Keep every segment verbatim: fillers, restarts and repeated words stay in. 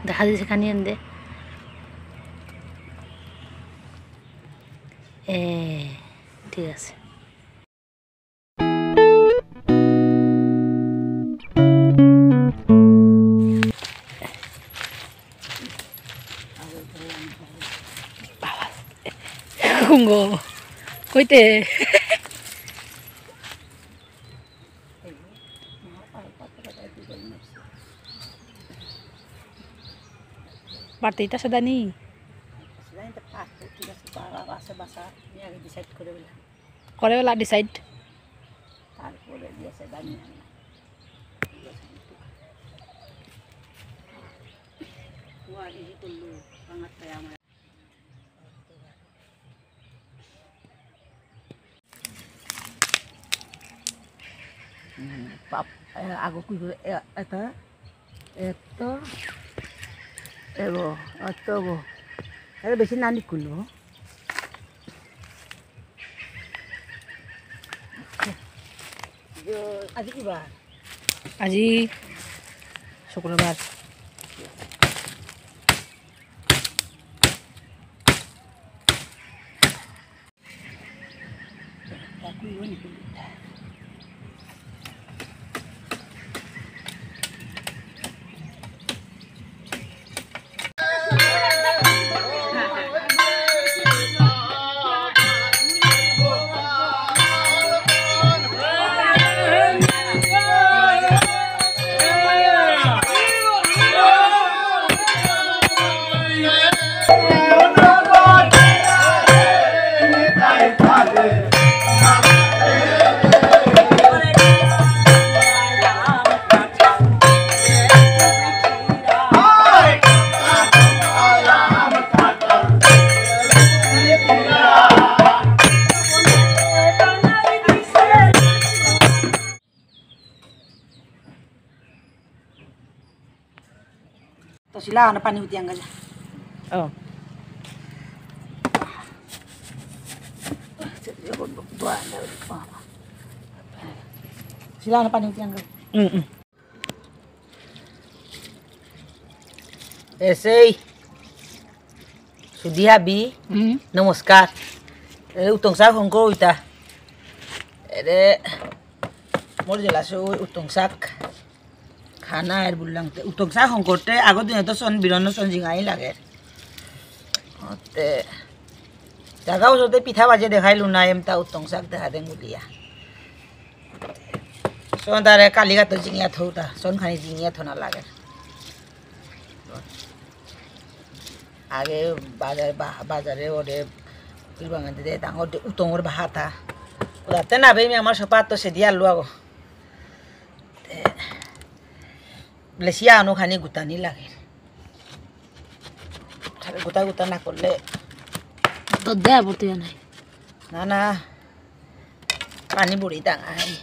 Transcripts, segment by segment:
দেখা দিছে খানি এন্দে। এ, ঠিক আছে। কুঙ্গো, কইতে? বাড়তেই তা সেদানি। সেদানি তো পাঁচ ফুট, ঠিক আছে, বাবা বাসা বাসা, আমি আগে ডিসাইড করে দিলাম। করে বেলা ডিসাইড। তারপরে দিয়ে সেদানি আনলাম। ও আগে ই করলো, বাঙারটাই আমার। উম, পাপ-, এ, আগো কি করে, এ, এটা, এত, এগো, অত গো। এটা বেশি না নিকুলো। আজি কি বাৰ? আজি শুক্ৰবাৰ। তো শিলা আনা পানি উঠি আঙ্গা যা। ও। শিলা আনা পানি উঠি আঙ্গা। উম, উম। এসেই। সুধি হাবি। উম। নমস্কার। এ, উতং শাক হংকর উইতা। এরে, মোর জেলা সে উতং শাক। খানা এর বুললাম তে। উতং শাক হংকরতে আগর দিনে তো সন বিরন সন জিঙাই লাগে। তে, জাগা ওসতে পিঠা বাজে দেখাইলু না, এমতা উতং শাক দেখা দেন বুলিয়া। সন তারে কালিগা তো জিঙিয়া থৌতা, সন খানি জিঙিয়া থনা লাগে। আগে বাজার, বা-, বাজারে ওরে, কি বাঙালি দে, ডাঙর দে, উতমর বাহাতা। ওদাতে না বেমি আমার সপাত তো সেদিয়া লুয়াগো। তে, লেসিয়া আনো খানি গুতানি লাগে। খালি গুতা গুতা না করলে। তো দে আবর্তী নাই। না, না। পানি বুড়ি ডাঙাই।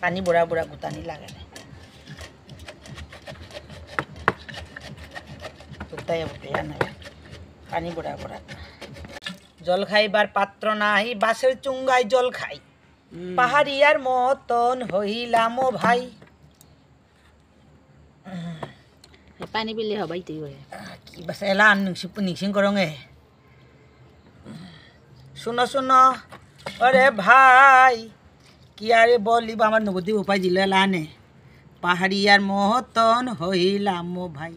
পানি বুড়া বুড়া গুতানি লাগে না। গুতাই বুড়িয়া না। পানি বুড়া বুড়া। জল খাইবার পাত্র নাই, বাঁশের চুঙ্গায় জল খাই। হুম। পাহাড়িয়ার মতন হইলাম ও ভাই। এ পানি বিলে হবাই তুই ওরে। আহ, কি বাসা এলা আন নিংসি-, নিংসিং করং এ। শুনো, শুনো, ওরে ভাই, কি আরে বলি বা আমার নগদি উপায় দিল এলা আনে। পাহাড়িয়ার মতন হইলাম ও ভাই।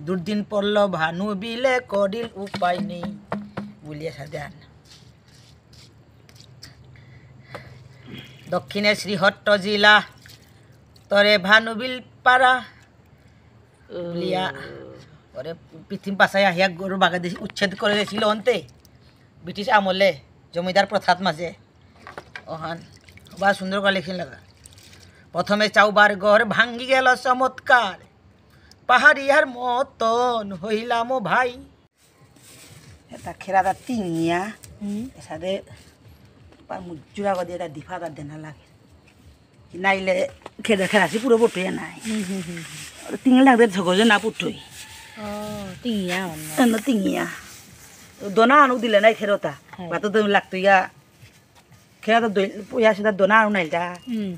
দুর্দিন পড়ল ভানু বিলে করিল উপায় নেই। বলিয়া সাদে আন। দক্ষিণে শ্রীহট্ট জিলা, তরে ভানুবিল পাড়া। বুলিয়া, ওরে পৃথিবী পাশায় আহিয়া গরু বাগাদি উচ্ছেদ করে দিয়েছিল অন্তে, ব্রিটিশ আমলে, জমিদার প্রথাত মাঝে। ওহান, বা সুন্দর করে লেখিন লাগা। প্রথমে চাউবার ঘর ভাঙ্গি গেল চমৎকার, পাহাড়িয়ার মতন হইলাম ও ভাই। এটা খেরাদা তিঙিয়া, হুম। এসাদে পা মুজুরা গদে এটা দিফা দা দেনা লাগে। নাইলে খেদা খেরাসি পুরো বটে নাই। হুম, হুম, হুম, হুম। ওটা তিঙিল ডাক দে সগজে না পুটুই। ও, তিঙিয়া অন্য। অন্য তিঙিয়া। দোনা আনু দিলে নাই খেরোতা। হ্যাঁ। বাতো তো লাগতো ইয়া। খেয়া তো দই-, পুয়া সেটা দোনা আনো নাইলটা। হুম।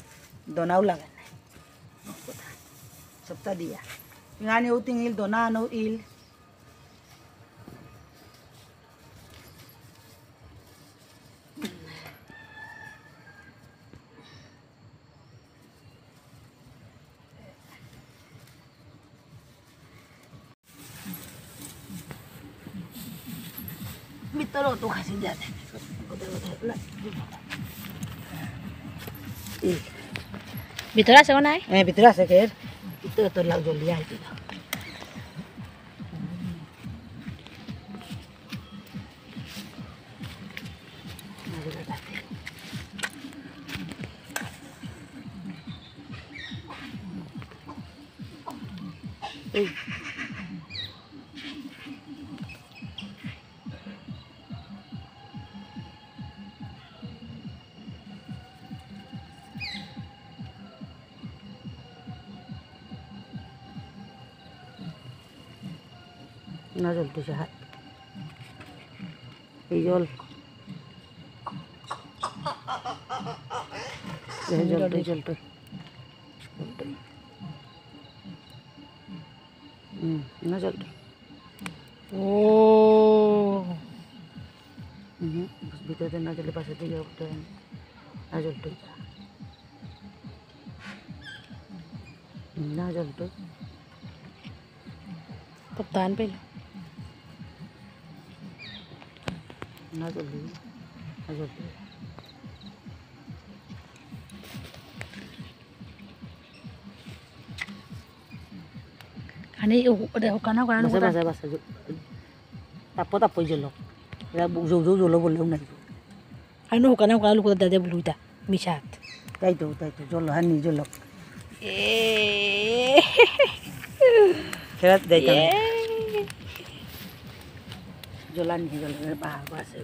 দোনাও লাগে না। সপ্তাহ দিয়া। ইঙানি ও তিঙিল দোনা আনো ইল। ভিতরে তো খাসি যায়। ভিতরে আছে কোনায়? হ্যাঁ, ভিতরে আছে কে? ভিতরে তো লাগ জলদি আইতে দাও। না জ্বলতেছে হাত। এই জল। এই জলটাই, জলটাই। হুম, না জলটাই। ও। হুম, ভিতরে না জলে পাশে দিয়ে উঠতে হয়। না জলটাই। হুম, না জলটাই। তো তান পেল। না জলদি, না জলদি। খানি ও-, ওটা ওখানে ওখানে বাসা, ওখানে। বাসা, বাসা, জল। তাপো, তাপো জল। এরা জল, জল, জল বললেও নাই। আইনো হুকানে হুকানে লুকুতা দাদে বুলুইতা। মিশাত। তাই তো, তাই তো, জল হানি জল। এ। খেলাত দেয় তো। এ। জল আনি জল, বাহার বাসে।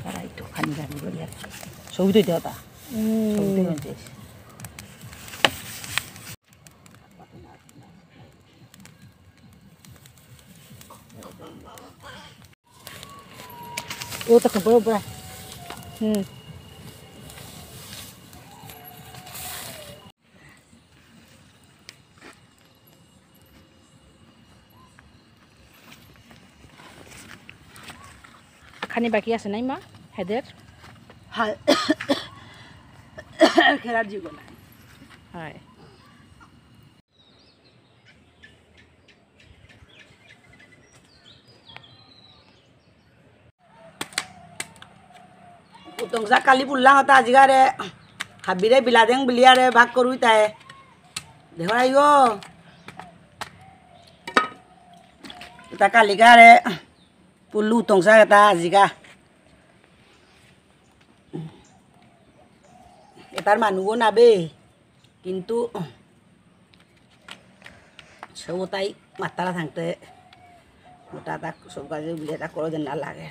আর এই তো খানি গানি বলিয়া। সবই তো দেওয়া তা। হুম। সবই তো হয়েছে। ও তো খাবো, বা। হুম। খানি বাকি আছে নাই মা, হেদের? হয়। খেলার জীবন। হয়। উতংসা কালি পুল্লা হতা আজিকারে হাবিরে বিলাদেং বিলিয়ারে ভাগ করুই তাই। দেখো আইও। এটা কালিকারে পুল্লু উতংসা এটা আজিকা। এটার মানুষ না বে। কিন্তু সবতাই মাতারা থাকতে মোটা তাক সব কাজে বুঝে তা করে দেন না লাগে।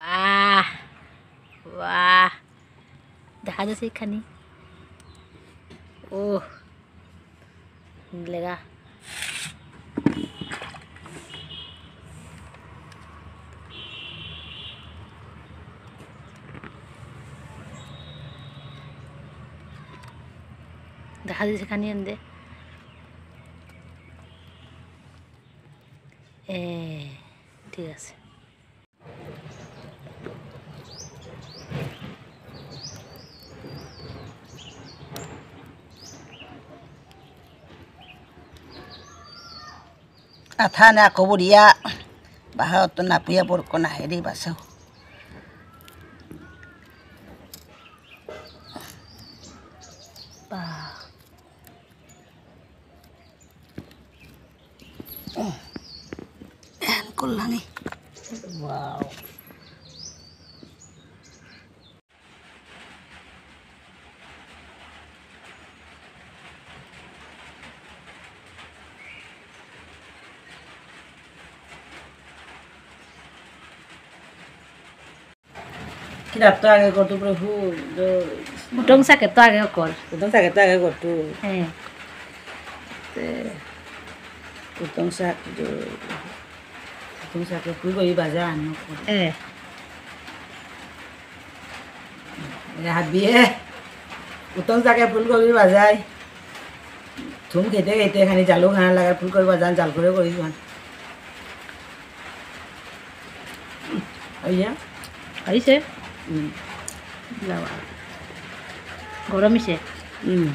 বাহ, বাহ। দেখা যাচ্ছে এখানে। ওহ, লেগা। দেখা যাচ্ছে এখানে এনে দে। এ, ঠিক আছে। আথা না কবরিয়া, বাহা তো না পুয়া বরকো না হেরি বাসাও। বাহ। এন করলানি। Wow. কিতাপ তো আগে করতো প্রভু, দ-, উটং চাকে তো আগে কর। উটং চাকে তো আগে করতো। হ্যাঁ। তে, উতং শাক, উতং শাকে ফুলকবি ভাজা আনো। এ। এ হাবিয়ে। উতং শাকে ফুলকবি ভাজাই। থুম খেতে খেতে খানি জালু খানা লাগে ফুলকবি ভাজা জাল করে করি খান। ওই যে। খাইছে? হুম। বাবা। গরম হইছে? হুম।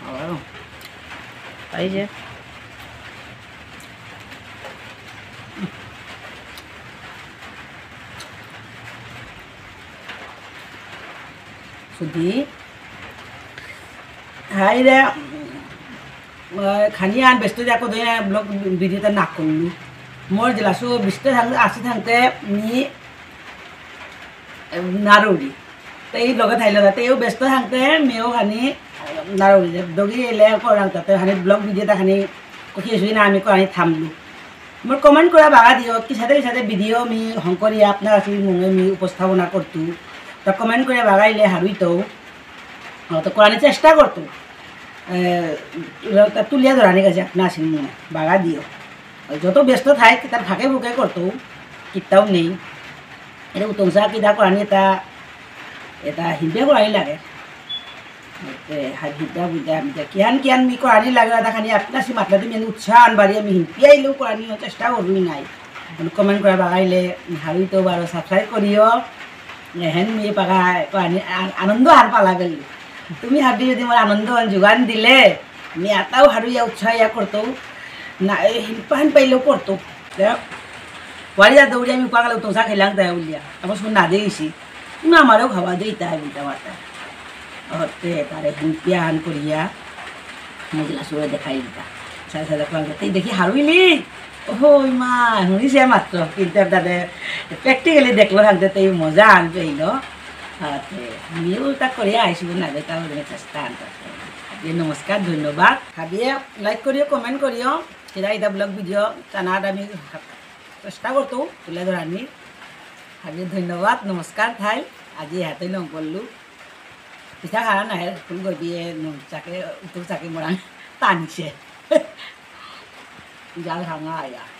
খাওয়া। খাইছে? সুধি। হাই রে, আহ, খানি আন ব্যস্ত থাকো দই না ব্লগ ভিডিওটা না করলু। মোর জেলাসু ব্যস্ত থাকতে, আসি থাকতে নি, এ, নারুরি। তো এই ব্লগে থাইলে না, তো এও ব্যস্ত থাকতে মেয়েও খানি, আহ, নারুরি। দগি এলে করাং তাতে খানি ব্লগ ভিডিওটা খানি কখি শুই না আমি করানি থামলু। মোর কমেন্ট করে বাগা দিও, কিসাদে কিসাদে ভিডিও মি হংকরি আপনার আসলে মুঙে মি উপস্থাপনা করতু। তা কমেন্ট করে বাগাইলে হারুই তো, আহ, তো করানি চেষ্টা করতু। এ, তা তুলিয়া ধরানি গেছে আপনার আসলে মুঙে, বাগা দিও। যত ব্যস্ত থাই, তার ফাঁকে ফুকে করতু, কিত্তাও নেই। এটা উতংসা কিতা করানি, এটা, এটা হিন্দে করানি লাগে। এতে হাবিতা বুঝা আমি যা কিয়ান কিয়ান মি করানি লাগলা, তা খানি আপনার সে মাতলাতে মি উৎসাহ আনবারি আমি হিনপিয়া ইলেও করানি চেষ্টা করুই নাই। মানে কমেন্ট করে বাগাইলে হারুই তো বারো সাবস্ক্রাইব করিও। এহেন মি পাগা করানি আ-, আনন্দ হার পালা বেলি। তুমি হাবি যদি মোর আনন্দ যোগান দিলে, মি আতাও হারুইয়া উৎসাহ ইয়া করতো। না, এই হিনপাহান পাইলেও করতো। দে, ওয়ারি যা দৌড়ি আমি উপাগালে উতংসা খেলাং তাই উলিয়া। তারপর শুন না দেইছি। না, আমারও খাওয়া দেই তাই বলতে পারতাম। হতে তারে হুঁপিয়া হান করিয়া মজলা সুরে দেখাই দিতা। সাদা সাদা কোয়াল করতে দেখি হারুইলি। ওই মা, হুনিছে মাত্র, কিন্তু তাদের প্র্যাকটিক্যালি দেখলো থাকতে তো এই মজা আন পেইল। হতে আমিও তা করিয়া আইসব না, বেটা ওদের চেষ্টা আন করতে। হাবিয়ে নমস্কার, ধন্যবাদ। হাবিয়ে লাইক করিও, কমেন্ট করিও। সেটা এটা ব্লগ ভিডিও চানাটা আমি চেষ্টা করতো তুলে ধরানি। হাবিয়ে ধন্যবাদ, নমস্কার থাই। আজি হাতে নং করলু। পিঠা খাওয়া না, ফুলকবিয়ে নুন চাকে, উত্তর চাকে মোরাং টানিছে। জাল ভাঙা আয়া।